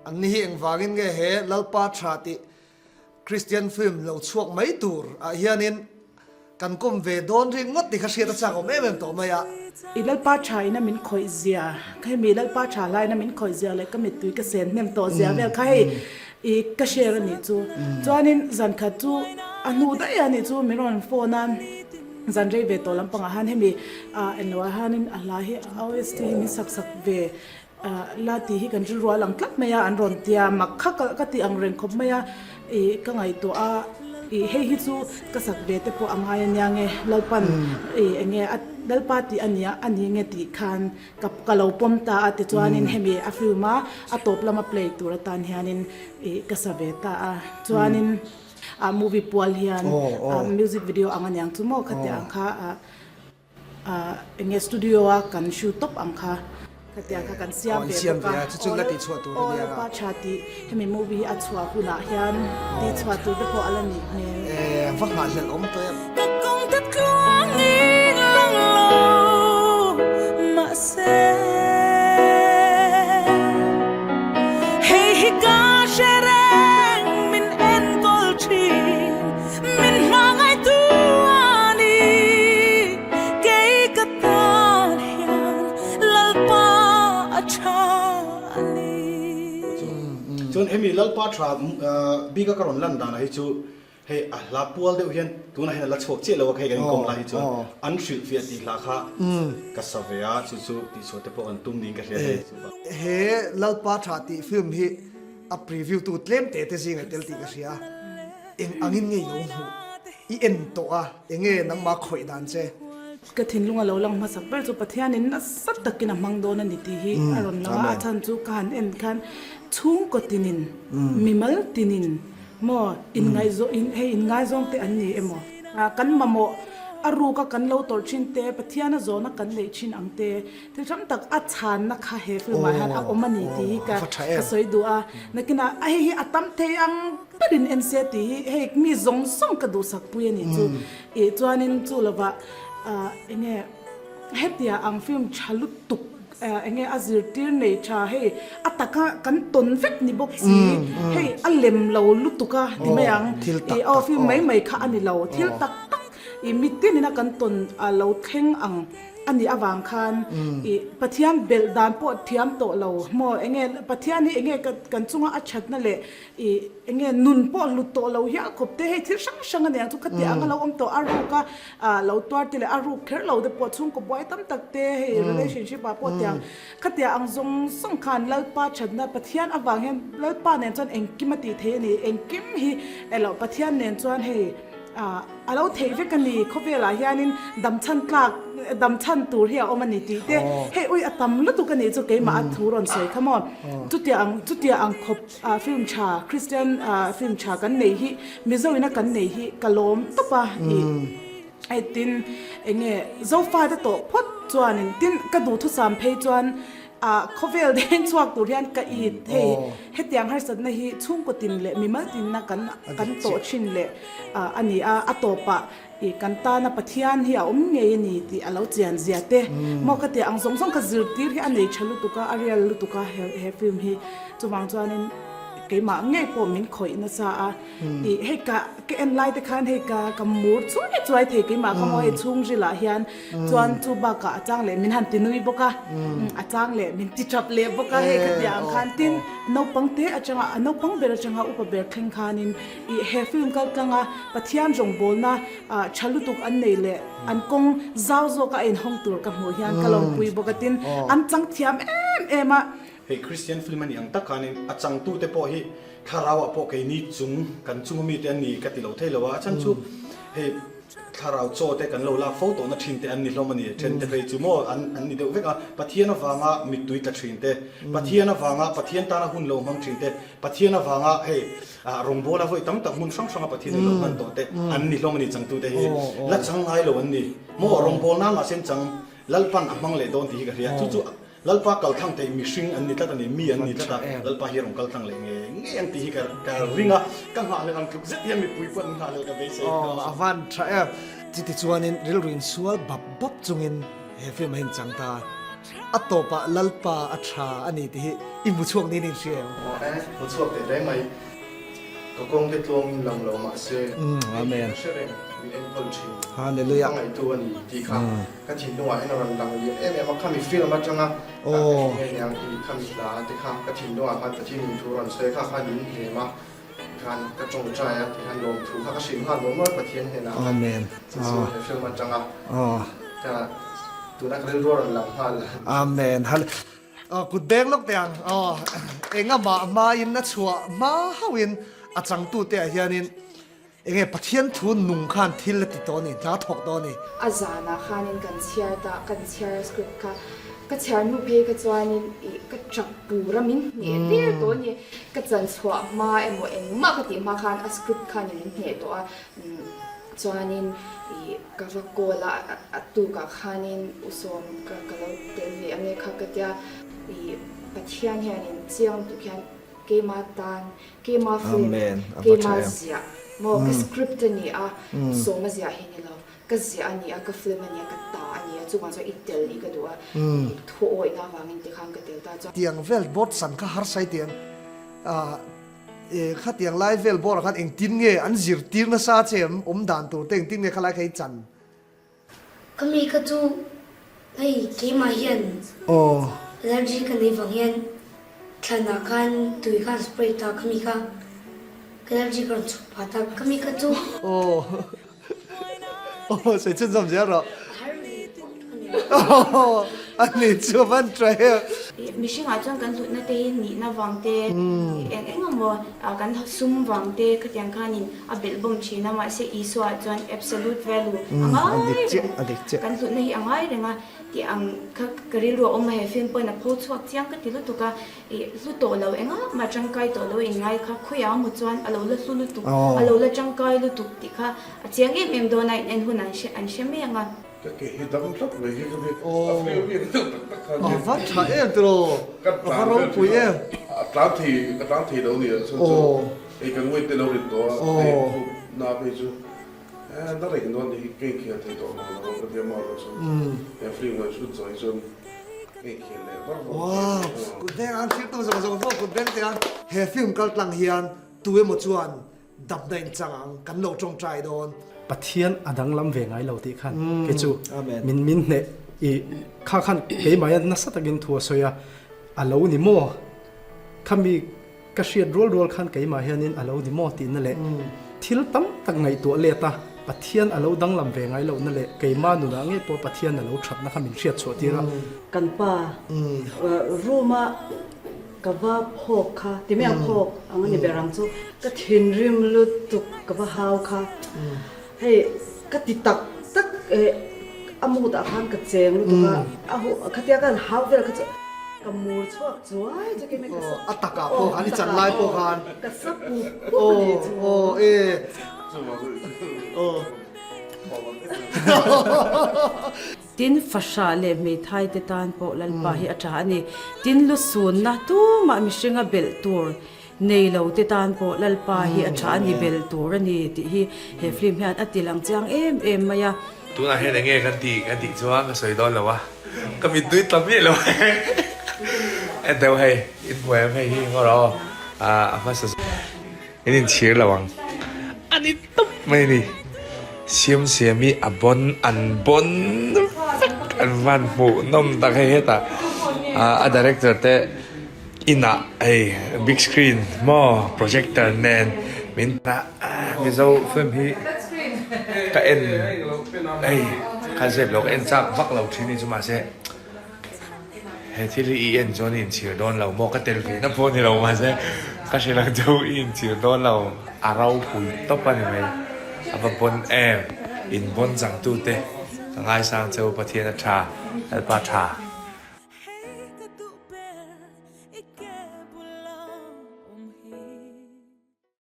An ni hi engvangin nge he Lalpa tha tih Christian film lo chhuak mai tur ah hianin kan kawm ve dawn ringawt tih kha hriat a chak awm em em tawh mai a. I Lalpa tha ina min khawih zia, ka hemi Lalpa tha hlai ina min khawih zia leh ka mittui ka sen hnem tawh zia vel kha hei i ka share a nih chu. Chuanin zan khat chu a hnu daih a nih chu min rawn phone a, zan rei ve tawh lampangah han hemi ah englo ah hianin a hla hi OST hi min sak sak ve La tih hi kan rilru a lang tlat mai a, an rawn tia mak kha ka ti ang reng khawp mai a, ih ka ngaihtuah a, ih hei hi chu ka sak ve te pawh a ngai a nia nge Lalpan ih eng nge a Lalpa tih a nia a ni nge tih khan ka ka lo pawm ta a tichuanin hemi a film a a tawp lama play tur atan hianin ih ka sa ve ta a, chuanin ah movie pual hian music video ang a niang chu maw khatiang ang kha ah. Ahh enge studio a kan shoot tawp ang kha khatiang kha kan siam ve bawk a aw Lalpa tha tih hemi movie hi a chhuah hunah hian tih chhuah tur te pawh a la nih hmel. Eh va nghahhlelh awm tawh em. Ka kawng te tluangin lang lo mahse hei hi ka hre reng min enkawl thin. Min hmangaihtu a ni, kei ka tan hian Lalpa a tha a ni. Chuan hemi Lalpa tha bika ka rawn lan danah hi chu hei a hla pual deuh hian tunah hian a la chhuak chiah lo a, hei kan inkawm lai hi chuan an hrilhfiah tih hla kha ka sa ve a, chu chu tihchhuah te pawh kan tum niin ka hria hei chu. He Lalpa tha tih film hi a preview tu tlem te te zingah tel tih ka hria. Eng angin nge i lo hmuh? I en tawh a, eng nge nangmah khawih dan che? Ka thinlung a lo lang hmasak ber chu Pathianin nasa takin a hmang dawn a ni tih hi a rawn lang a, a chhan chu ka han en khan chhungkaw tinin, mimal tinin maw inngaihzaw hei inngaizawng te an ni emaw? Kan mamawh a ruka kan lo tawrh thin te, Pathiana zawhna kan neih thin ang te, Thil hrang tak a chhanna kha he film ah hian a awm a ni tih hi ka ka sawi duh a, nakinah a hei hi a tam thei ang berin en se tih hi hei mi zawng zawng ka duhsak pui a nih chu ih chuanin chu lovah ah eng nge hetia ang film tha lutuk eng nge a zirtir nei tha hei a taka kan tawn vek ni bawk si hei a lem lo lutuk a ti mai ang ih aw film mai mai kha a ni lo thil tak tak ih mitin ina kan tawn a lo thleng ang. A nih avang khan ih Pathian belh dan pawh thiam tawh lo maw enge Pathian hi enge kan chunga a thatna leh ih enge nun pawh hlut tawh lo hial khawp te hei thil hrang hrang a nia chu khatiang anga lo awm tawh a ruk a ah lo tuar te leh a ruk kher lo te pawh chhungkaw buai tam tak te hei relationship ah pawh tiang khatiang ang zawng zawng khan Lalpa thatna Pathian avang hian Lalpa nen chuan engkim a tih theih a ni engkim hi elo Pathian nen chuan hei Ah, a lo theih vek a ni, khawvelah hianin dam chhan tlak, dam chhan tur hi a awm a ni tih te, hei ui a tam lutuk a nih chu keimah a thu rawn sawi kha maw. Chutia ang, chutia ang khawp ah film tha, Christian ah film tha kan nei hi, Mizo ina kan nei hi ka lawm tawp a ih hei tin eng nge Zofa te tawh phawt chuanin tin ka duhthusam phei chuan ah khawvel deng chhuak tur hian ka it hei hetiang harsatna hi chhungkaw tin leh mimal tinna kan kan tawh thin leh a ni a, a tawpah ih kan tana Pathian hi a awm ngei a ni tih a lo chian zia te maw ka tih ang zawng zawng kha zirtir hi a nei tha lutuk a, a real lutuk a he he film hi chuvang chuanin keimah ngei pawh min khawih nasa a ih hei ka ka en lai te khan hei ka ka mur chuai chuai thei keimah kha maw hei chhungrilah hian Chuan chu bakah a chang leh min han ti nui bawk a, a chang leh min ti tap leh bawk a, hei ka tih ang khan tin naupang te atanga a naupang ber atanga upa ber thleng khanin ih he film kal tlanga Pathian rawngbawlna ah tha lutuk an nei leh an kawng zau zawka a inhawng tur ka hmuh hian ka lawmpui bawk a tin an chang thiam em em a. Hei Christian film a nih ang tak khanin a changtute pawh hi thlarauah pawh keini chung kan chunga mite an ni ka ti lo thei lo a, a chhan chu hei Thlarau chaw te kan lo lak fo tawhna thin te an ni hlawm a ni. Then te phei chu maw an an ni deuh vek a. Pathian avanga mittui tla thin te, Pathian avanga Pathian tana hun lo hmang thin te, Pathian avanga hei ah rawngbawla vawi tam tak hmun hrang hranga Pathian in lo hman tawh te an ni hlawm a ni changtute hi. La chang ngai lo an ni. Maw rawngbawlna mahse an chang Lalpan a hmang leh dawn tih hi ka hria. Chu chu Lalpa kal thlang theih mihring an ni tlat a ni, mi an ni tlat a, Lalpa hi a rawn kal thlang leh ngei ngei ang tih hi ka ka ring a, ka nghahhlelh ang tluk zet hian mipui pawh an nghahhlelh ka beisei Aw, a van tha em. Chutichuanin rilru insual bap bap chungin he film a inchang ta. A tawpah Lalpa a tha a ni tih hi i hmu chhuak niin i inhria em? Aw e, hmu chhuak teh reng mai. Ka kawng te tluangin lang lo mahse, Amen. Ka hre reng, min enkawl thin. Hallelujah. Ka ngaihtu a ni tih kha ka thinlungah hian a rawn lang lian em em a, khami film atanga ka hre nghe nia i khami hla te kha ka thinlungah khan Pathianin thu rawn sawi kha khan min hnem a, tikhan ka tawngtai a, tikhan lawmthu kha ka hrilh nghal nuam nuam Pathian hnenah khan Amen. chu chu he film atanga ka tuna ka rilru a rawn lang nghal. Amen. Hallelujah. Aw kut beng lawk teh ang aw engah hmain a chhuah hma hauhin a changtute ah hianin enge Pathian thu nung khan thil a ti tawh a ni, hna thawk tawh a ni. A zanah khanin kan chhiar ta, kan chhiar script kha ka chhiar hnu phei kha chuanin ih ka tap tur a min hneh der tawh a ni. Ka chan chhuah hma emaw engmah ka tih hma khan a script khanin min hneh tawh a, Chuanin ih ka va call a, a tukah khanin u sawm ka ka lo tel ve ange kha ka tia ih Pathian hianin chiang tuk hian keima tan keima film keima ziah maw ka script a ni a sawma ziah hi ni lo ka ziah a ni a ka film a ni a ka ta a ni a chuvang chuan i tel hi ka duh a ih thu awihna avangin tikhan ka tel ta chuan. Tiang vel board san kha harsa i tiang ah. E, khatiang lai vel bawrah khan engtin nge an zirtir nasa che em? Awm dan tur te engtin nge khalai kha i chan? Ka mi ka chu hei keimah hian allergy ka nei vang hian thlanah khan tui khan spray ta ka mi kha ka allergy ka rawn chhuk pah ta ka mi ka chu. Aw. Aw sawi chhunzawm zel rawh. A ni chu a van tha em. Mihringah chuan kan hlutna te hi nihna vang te, eng eng emaw kan sum vang te khatiang khanin a belh bawm thin a, mahse Isua ah chuan absolute value a ngai reng, kan hlutna hi a ngai reng a tih ang kha ka rilru a awm a, he film pawhin a pho chhuak chiang ka ti lutuk a. I hlu tawh lo engah mah tangkai tawh lo in ngai kha khawiah maw chuan a lo la hlu lutuk, a lo la tangkai lutuk tih kha a chiang em em dawn a in en hun an hre an hre mai ang a. Ka ke hi dam tlat mai hi ka ni a feel bik deuh tak tak kha A va tha em tiraw, Ka a va tlan vel ropui thin a, em. a tlan thei ka tlan thei lo nia chuan chu hei kan weight te lo rit tawh a hei khup na phei chu eh na reng dawn hi ka inkhel thei tawh mang lo ka tia maw chuan he film ngaih hrut zawh hi chuan Wow! Kut beng an thlir tu zawng zawng pawh kut beng teh a. He film kal tlang hian tu emaw chuan damna in chang ang, kan lo tawngtai dawn. Pathian a danglam ve ngai lo tih khan kei chu min min hneh i kha khan keimah hian nasa takin thu a sawi a, a lo ni maw? Khami Ka hriat rual rual khan keimah hianin a lo ni maw tihna leh thil tam tak ngaihtuah let a, Pathian a lo danglam ve ngai lohna leh keimah nunah ngei pawh Pathian a lo thatna kha min hriat chhuah tir a. Kan pa room a ka va phawk kha, ti mai ang phawk ang a ni ber ang chu, ka thinrim lutuk ka va hau kha, hei ka ti tak tak eh a mood ah khan ka cheng lutuk a, a huh khatia ka han hau vel kha chu ka mur chhuak chuai chu kei mai ka sa A takah pawh khan i chan lai pawh khan ka sa pup pup a ni chu. Aw aw e. Aw. Tin, fahrah leh hmeithai te tan pawh Lalpa hi a tha a ni. Tin, lusunna tumah mihringa belh tur Nei lo te tan pawh Lalpa hi a tha a ni bel tur a ni tih hi he film hian a ti lang chiang em em mai a. Tunah hian enge kan tih kan tih chuan ka sawi dawn lo a, ka mittui tla miah lo en deuh hei in hmu em hei hi ngaw rawh aw a hmasa in inchhir lo ang a ni tawp mai a ni siam siam hi a bawn an bawn vek an van hmuh nawm tak hei hetah a director te. Inah hei big screen maw projector nen min Mizo film hi ka en hei kha zep lo ka en chak vak lo thin hi chu mahse he thil hi i en chuan i inchhir dawn lo maw ka tel ve na pawh ni lo mahse ka hre lang chu i inchhir dawn lo a ropui tawp a ni mai a va bawn em in bawn changtute ka ngaisang cheu Pathian a tha Lalpa tha.